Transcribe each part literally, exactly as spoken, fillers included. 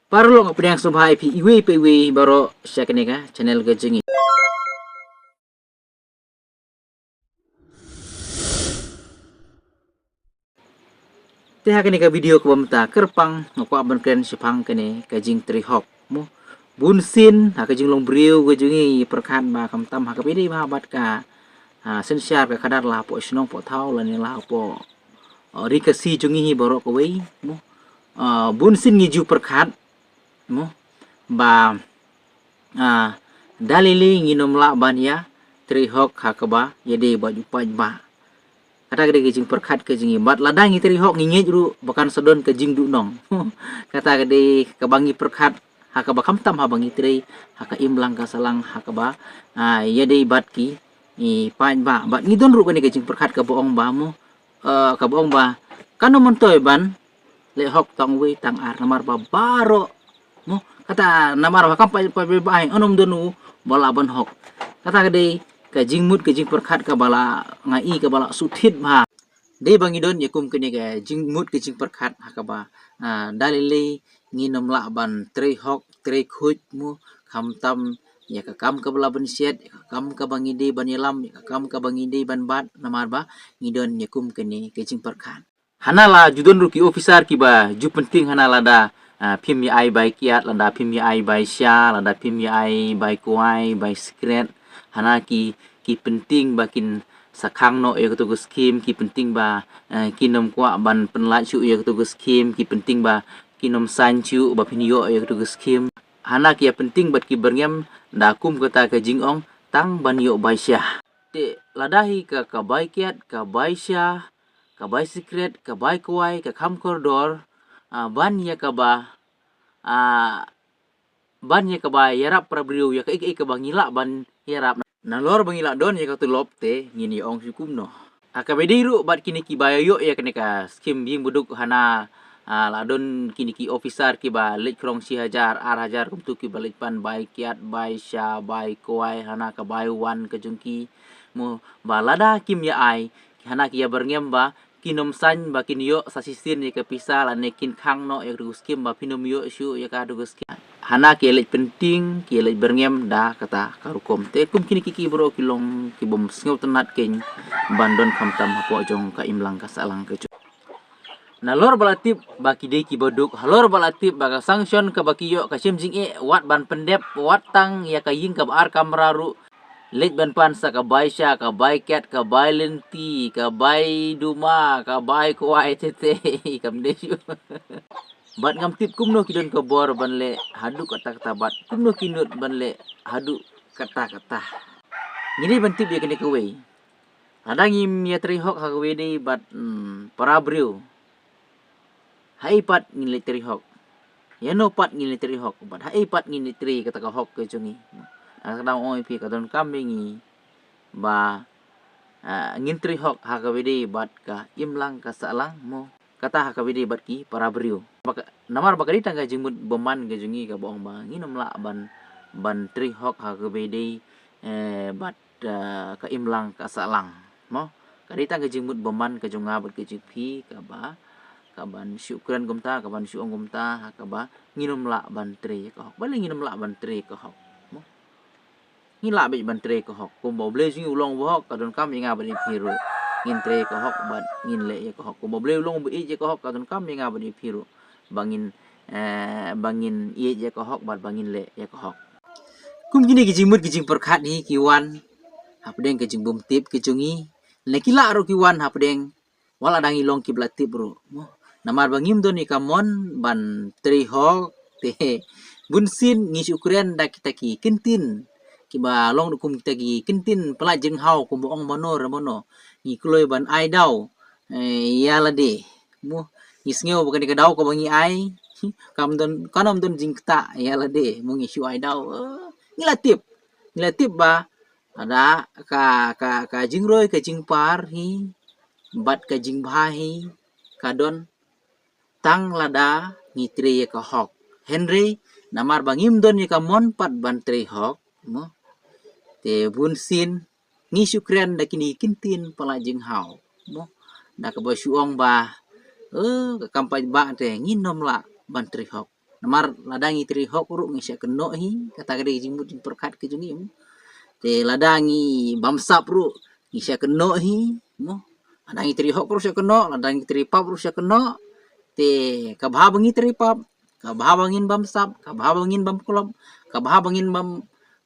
Paralok, nga pdiang sngewbha ïa phi iwei pa iwei baroh sha kane ka channel ka jong ngi. Te ha kane ka video kaba mynta kyrpang nga kwah ban kren shaphang kane ka jingtrei hok mo. Bun sien ha ka jinglong briew ka jong ngi pyrkhat ba khamtam ha kaba ïadei bha bad ka, ah, synshar ka khadar la hapoh shnong poh thaw lane la hapoh, ah, ri Khasi jong ngi hi baroh kawei mo. Ah, bun sien ngi ju pyrkhat mo ba, ah, da lei lei ngin ym lah ban ïa trei hok ha kaba ïadei bad u paidbah. Kata ka dei ka jingpyrkhat ka jong ngi, bad lada ngi trei hok ngi ngeit ruh ba kan sa don ka jingduhnong. Kata ka dei kaba ngi pyrkhat ha kaba khamtam haba ngi trei ha ka imlang ka sahlang ha kaba, ah, ïadei bad ki, i paidbah. Bad ngi don ruh kane ka jingpyrkhat kaba ong ba mo, eh, kaba ong ba kan ym myntoi ban leh hok tang wei tang ar namar ba baroh mo. Kata namar ba kam paidbah, paidbah, paidbah, ym don u ba lah ban hok. Kata ka dei ka jingmut ka jingpyrkhat kaba la nga i kaba la shu thied bha. Dei ba ngi don ïa kum kane ka jingmut ka jingpyrkhat ha kaba, ah, da lei lei ngin ym lah ban trei hok trei khuid mo, khamtam ïa ka kam kaba la bynshet, ïa ka kam kaba ngi dei ban ïalam, ïa ka kam kaba ngi dei ban bat namar ba ngi don ïa kum kane ka jingpyrkhat. Hana la ju don ruh ki officer kiba ju pyntieng hana lada, ah, phim ïa ai bai kiad, lada phim ïa ai bai sha, lada phim ïa ai bai kwai, bai sikret. Hana ki, ki pyntieng ba kin sa khang noh ïa kato ka skim, ki pyntieng ba, eh, kin ym kwah ban pynlait shuh ïa kato ka skim, ki pyntieng ba kin ym sign shuh ba phin ïoh ïa kato ka skim. Hana ki ïa pyntieng bad ki byrngem da kum kata ka jingong tang ban ïoh bai sha. Te lada hi ka, ka bai kiad, ka bai sha, ka bai sikret, ka bai kwai, ka kham kordor, ah, ban ïa kaba, ah, ban ïa kaba ïarap para briew ïa kaei kaei kaba ngi lah ban ïarap. Nalor ba ngi lah don ïa ka tulop te ngin ïa ong shuh kumno. Ha kaba ïadei ruh bad kine kiba ïoh ïa kane ka skim ïing baduk hana, ah, lah don kine ki officer kiba leit khrong shi hajar, ar hajar kumtu kiba leit pan bai kiad, bai sha, bai kwai, hana ka bai wan ka jong ki. Mo ba lada kim ïa ai, hana ki ïa byrngem ba kin ym sign ba kin ïoh sa shisien ïa ka pisa lane kin khang noh ïa ka skim ba phin ym ïoh shuh ïa ka skim. Hana ki ïa leit pyntieng, ki ïa leit byrngem da kata ka rukom. Te kum kine ki, ki baroh ki long ki bym sngewtynnat kein ban don khamtam hapoh jong ka imlang ka sahlang ka jong. Nalor ba la tip ba ki dei kiba duk, halor ba la tip ba ka sanction kaba ki ïoh ka shim jingeh wat ban pyndep, wat tang ïa ka ïing kaba ar kamra ruh leit ban pan sa ka bai sha, ka bai kiad, ka bai lynti, ka bai duma, ka bai kwai, te te kam dei shuh. Bad ngam tip kumno ki don ka bor ban leh haduh katta katta bad kumno ki nud ban leh haduh katta katta. Ngi dei ban tip ïa kane kawei. Lada ngim ïa trei hok ha kawei dei bad, hmm, para briew, haei pat ngin leit trei hok? Ïano pat ngin leit trei hok bad haei pat ngin leit trei kata ka hok ka jong ngi? Nga sdang ong ïa phi ka donkam ïa ngi ba, ah, ngin trei hok ha kawei dei bad ka imlang ka sahlang mo. Kata ha kawei dei bad ki para briew. Ba ka, namar ba ka dei tang ka jingmut bymman ka jong ngi kaba ong ba ngin ym lah ban, ban trei hok ha kawei dei, eh, bad, eh, ka imlang ka sahlang mo. Ka dei tang ka jingmut bymman ka jong nga bad ka jong phi kaba, kaban shu kren kumta, kaban shu ong kumta ha kaba ngin ym lah ban trei ka hok. Balei ngin ym lah ban trei ka hok mo? Ngi lah beit ban trei ka hok. Kumba U Blei jong ngi u long uba hok, ka donkam ïa nga bad ïa phi ruh ngin trei ka hok bad ngin leh ïa ka hok. Kumba U Blei u long uba ïeit ïa ka hok, ka donkam ïa nga bad ïa phi ruh ba ngin, eh, ba ngin ïeit ïa ka hok bad ba ngin leh ïa ka hok. Kum kine ki jingmut ki jingpyrkhat hi ki wan hapdeng ka jingbymtip ka jong ngi. Lane ki lah ruh ki wan hapdeng wat lada ngi long kiba la tip ruh mo. Namar ba ngim don ïa ka mon ban trei hok te bunsien ngi shu kren da kita ki kyntien kiba long ruh kum kita ki kyntien pyllait jinghaw kumba ong mano re mano. Ngi kloi ban ai daw, eh, ïa lade mo. Ngi sngew ba kane ka daw kaba ngi ai kam don, kan ym don jingktah ïa lade mo, ngi shu ai daw. Eh, ngi la tip, ngi la tip ba lada ka, ka, ka jingroi ka jingpar hi bad ka jingbha hi ka don tang lada ngi trei ïa ka hok. Hynrei namar ba ngim don ïa ka mon pat ban trei hok mo, te bunsien ngi shu kren da kine ki kyntien pyllait jinghaw mo, da kaba shu ong ba, eh, ka kam paidbah te ngin ym lah ban trei hok. Namar lada ngi trei hok ruh ngi shah kynnoh hi, kata ka dei ka jingmut jingpyrkhat ka jong ngi mo. Te lada ngi bamsap ruh ngi shah kynnoh hi mo. Lada ngi trei hok ruh shah kynnoh, lada ngi trei pap ruh shah kynnoh. Te ka bha ba ngi trei pap, ka bha ba ngin bamsap, ka bha ba ngin bamklop, ka bha ba ngin bam,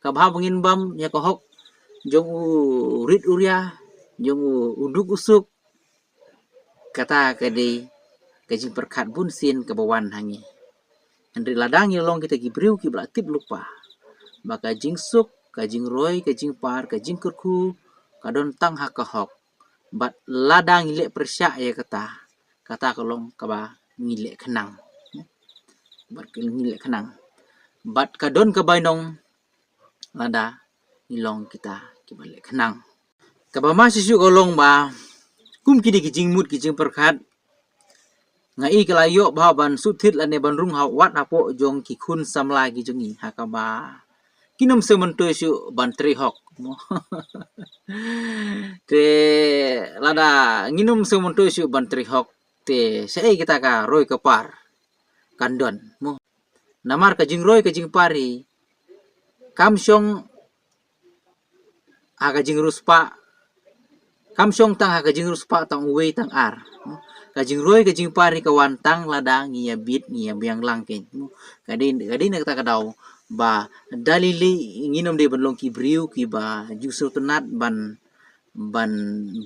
ka bha ba ngin bam ïa ka hok jong u rit u ria, jong u, u duk u suk. Kata ka dei ka jingpyrkhat bunsien kaba wan ha ngi. Hynrei lada ngi long kita ki briew kiba la tip lypa ba ka jingsuk, ka jingroi, ka jingpar, ka jingkyrkhu ka don tang ha ka hok. Bad lada ngi leh pyrshah ïa kata, kata ka long kaba ngi leh khnang. Bad ka ngi leh khnang. Bad ka don ka bainong lada ngi long kita kiba leh khnang. Kaba ma shisha ka long ba kum ki dei ki jingmut ki jingpyrkhat, nga i ka la ïoh bha ban shu thied lane ban rung ha wat hapoh jong ki khun samla ki jong ngi ha kaba kim sngewmyntoi shuh ban trei hok mo. Te lada ngim sngewmyntoi shuh ban trei hok, te shaei kata ka roi ka par kan don mo. Namar ka jingroi ka jingpar hi kam shong ha ka jingriewspah, kam shong tang ha ka jingriewspah tang uwei tang ar. Ka jingroi ka jingpar hi ka wan tang lada ngi ïa bit, ngi ïa biang lang kein. Ka dei, ka dei na kata ka daw ba da lei lei ngin ym dei ban long ki briew kiba ju sngewtynnat ban, ban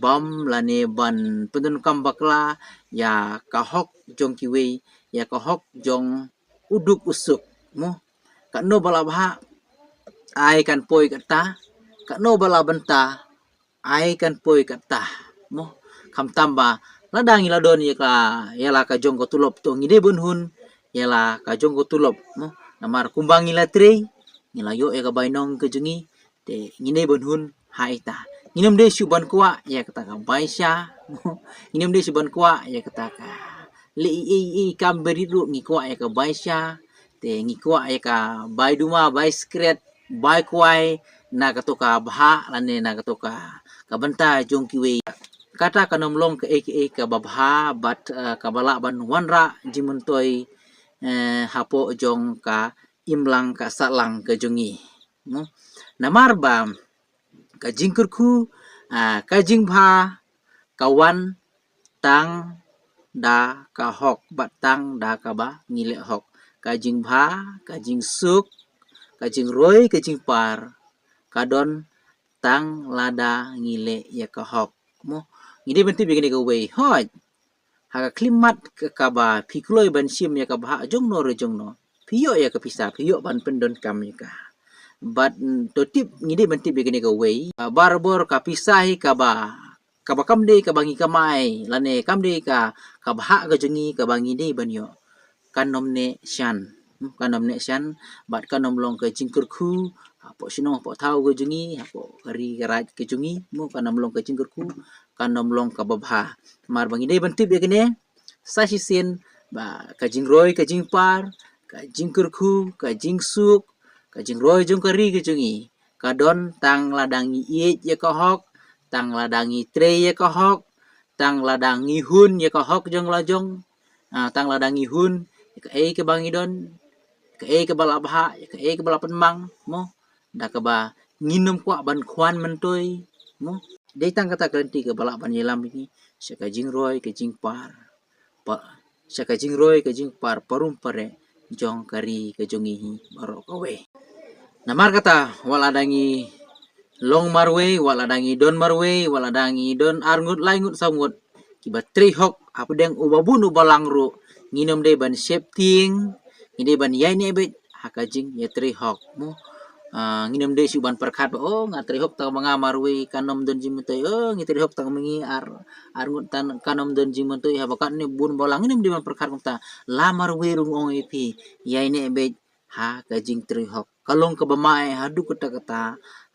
bam lane ban pyndonkam bakla ïa ka hok jong kiwei, ïa ka hok jong u duk u suk mo. Katno ba la bha ai kan poi kata, katno ba la bynta ai kan poi kata mo. Khamtam ba lada ngi la don ïa ka, ïa la ka jong ka tulop to ngi dei ban hun ïa la ka jong ka tulop mo. Namar kumba ngi la trei ngi la ïoh ïa ka bainong ka jong ngi, te ngin dei ban hun ha ita. Ngin ym dei shuh ban kwah ïa kata ka bai sha. Ngin ym dei shuh ban kwah ïa kata ka leh ei ei ei kam ba rit ruh ngi kwah ïa ka bai sha. Te ngi kwah ïa ka bai duma, bai skret, bai kwai na kato ka bhah lane na kato ka, ka bynta jong kiwei. Kata kan ym long kaei kaei kaba bha bad, eh, kaba lah ban wanrah jingmyntoi, eh, hapoh jong ka imlang ka sahlang ka jong ngi. Mo? Namar ba ka jingkyrkhu, ah, ka jingbha ka wan tang da ka hok bad tang da kaba ngi leh hok. Ka jingbha, ka jingsuk, ka jingroi, ka jingpar ka don tang lada ngi leh ïa ka hok. Mo? Ngi dei ban tip ïa kane kawei. Hooid. Ha ka khyllipmat ka, kaba phi kloi ban shim ïa ka bhah jongno re jongno, phi ïoh ïa ka pisa, phi ïoh ban pyndonkam ïa ka. Bad, mm, to tip, ngi dei ban tip ïa kane kawei. Ah, barabor ka pisa hi kaba, kaba kam dei kaba ngi kamai lane kam dei ka, ka bhah ka jong ngi kaba ngi dei ban ïoh, kan ym neh shan. Hmm, kan ym neh shan bad kan ym long ka jingkyrkhu hapoh shnong hapoh thaw ka jong ngi, hapoh ka ri ka raid ka jong ngi. Mo, kan ym long ka jingkyrkhu, kan ym long kaba bha. Namar ba ngi dei ban tip ïa kane sa shisien ba ka jingroi ka jingpar, ka jingkyrkhu, ka jingsuk, ka jingroi jong ka ri ka jong ngi ka don tang lada ngi ïeit ïa ka hok, tang lada ngi trei ïa ka hok, tang lada ngi hun ïa ka hok jong la jong. Ah, tang lada ngi hun ïa kaei kaba ngi don, kaei kaba la bha, ïa kaei kaba la pynmang, mo, da kaba ngin ym kwah ban khwan myntoi, mo. Dei tang kata ka lynti kaba lah ban ïalam ïa ngi sha ka jingroi ka jingpar, pa, sha ka jingroi ka jingpar parum pareh jong ka ri ka jong ngi hi baroh kawei. Namar kata, wat lada ngi long marwei, wat lada ngi don marwei, wat lada ngi don arngut, laingut, sawngut, kiba trei hok hapdeng uba bun uba lang ruh, ngin ym dei ban sheptieng, ngi dei ban ïaineh beit ha ka jingïatrei hok, mo. Ah, ngin ym dei shuh ban pyrkhat ba, oh, nga trei hok tang ma nga marwei kan ym don jingmyntoi, oh, ngi trei hok tang ma ngi ar, arngut tan kan ym don jingmyntoi, haba katne bun ba lang, ngin ym dei ban pyrkhat kumta. La marwei ruh nga ong ïa phi, ïaineh beit ha ka jingtrei hok. Ka long kaba mai haduh katta katta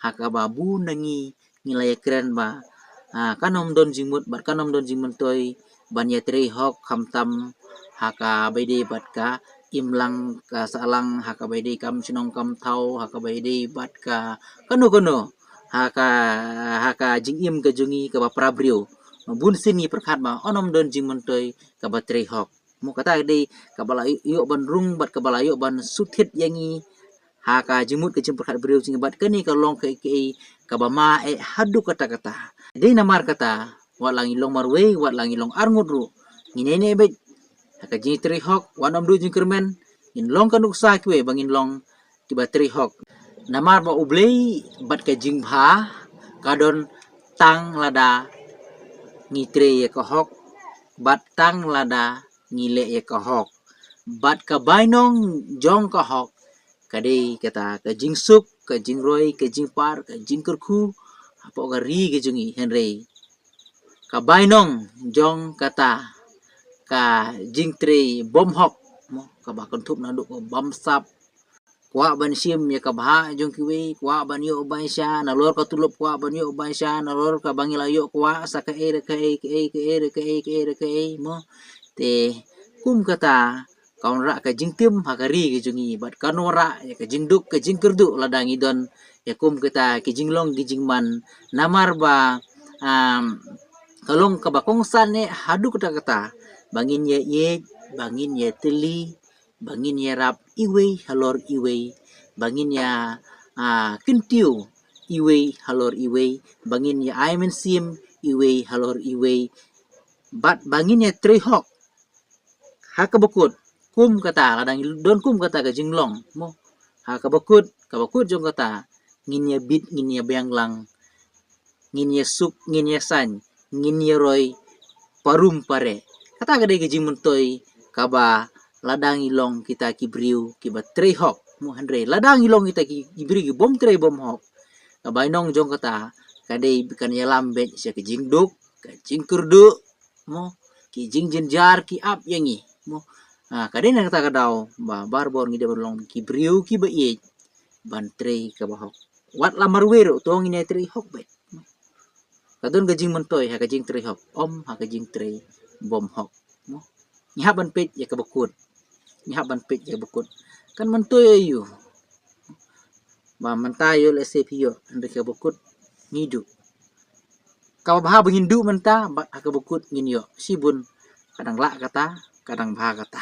ha kaba bun na ngi ngi la ïakren ba, ah, kan ym don jingmut bad kan ym don jingmyntoi ban ïatrei hok khamtam ha kaba ïadei bad ka imlang ka sahlang, ha kaba ïadei kam shnong kam thaw, ha kaba ïadei bad ka kano kano, ha ka, ha ka jingim ka jong ngi kaba para briew. Bun sien ngi pyrkhat ba yn ym don jingmyntoi kaba trei hok. Mo, kata ka dei kaba la ïoh ban rung bad kaba la ïoh ban shu thied ïa ngi ha ka jingmut ka jingpyrkhat briew jong ngi, bad kane ka long kaei kaei kaba ma eh haduh katta katta. Dei namar kata, wat la ngi long marwei, wat la ngi long arngut ruh, ngin ïaineh beit ha ka jingtrei hok, wat nym duh jingkyrmen, ngin long ka nuksa kiwei ba ngin long kiba trei hok. Namar ba U Blei bad ka jingbha ka don tang lada ngi trei ïa ka hok bad tang lada ngi leh ïa ka hok. Bad ka bainong jong ka hok ka dei kata ka jingsuk, ka jingroi, ka jingpar, ka jingkyrkhu hapoh ka ri ka jong ngi, hynrei ka bainong jong kata ka jingtrei bymhok, mo, kaba kynthup naduh ka bamsap, kwah ban shim ïa ka bhah jong kiwei, kwah ban ïoh ban sha, nalor ka tulop kwah ban ïoh ban sha, nalor kaba ngi la ïoh kwah sa kaei re kaei, kaei, kaei re kaei, kaei re kaei, mo. Te kum kata ka wanrah ka jingtim ha ka ri ka jong ngi, bad ka wanrah ïa ka jingduk ka jingkyrduh lada ngi don ïa kum kata ki jinglong ki jingman, namar ba, um, ka long kaba kongsan eh haduh katta katta ba ngin ïaieit, ba ngin ïatylli, ba ngin ïarap iwei halor iwei, ba ngin ïa, ah, kyntiew iwei halor iwei, ba ngin ïa ai mynsiem iwei halor iwei, bad ba ngin ïatrei hok ha kaba kut. Kum kata, lada ngi don kum kata ka jinglong, mo, ha kaba kut, kaba kut jong kata, ngin ïabit, ngin ïabiang lang, ngin ïasuk, ngin ïasaiñ, ngin ïaroi parum pareh. Kata ka dei ka jingmyntoi kaba lada ngi long kita ki briew kiba trei hok, mo, hynrei lada ngi long kita ki, ki briew ki bym trei bym hok, ka bainong jong kata ka dei kan ïalam beit sha ka jingduk, ka jingkyrduh, mo, ki jingjynjar ki ap ïa ngi, mo. Ah, ka dei na kata ka daw ba barabor ngi dei ban long ki briew kiba ïeit ban trei kaba hok. Wat la marwei ruh to ngin ïatrei hok beit. Ka don ka jingmyntoi ha ka jingtrei hok, ym ha ka jingtrei bym hok, mo. Ngi hap ban peit ïa kaba kut. Ngi hap ban peit ïa kaba kut. Kan myntoi aïu ba mynta ïoh lehse phi ïoh, hynrei kaba kut ngi duh. Kaba bha ba ngin duh mynta bad ha kaba kut ngin ïoh. Shibun ka dang lah kata, ka dang bha kata.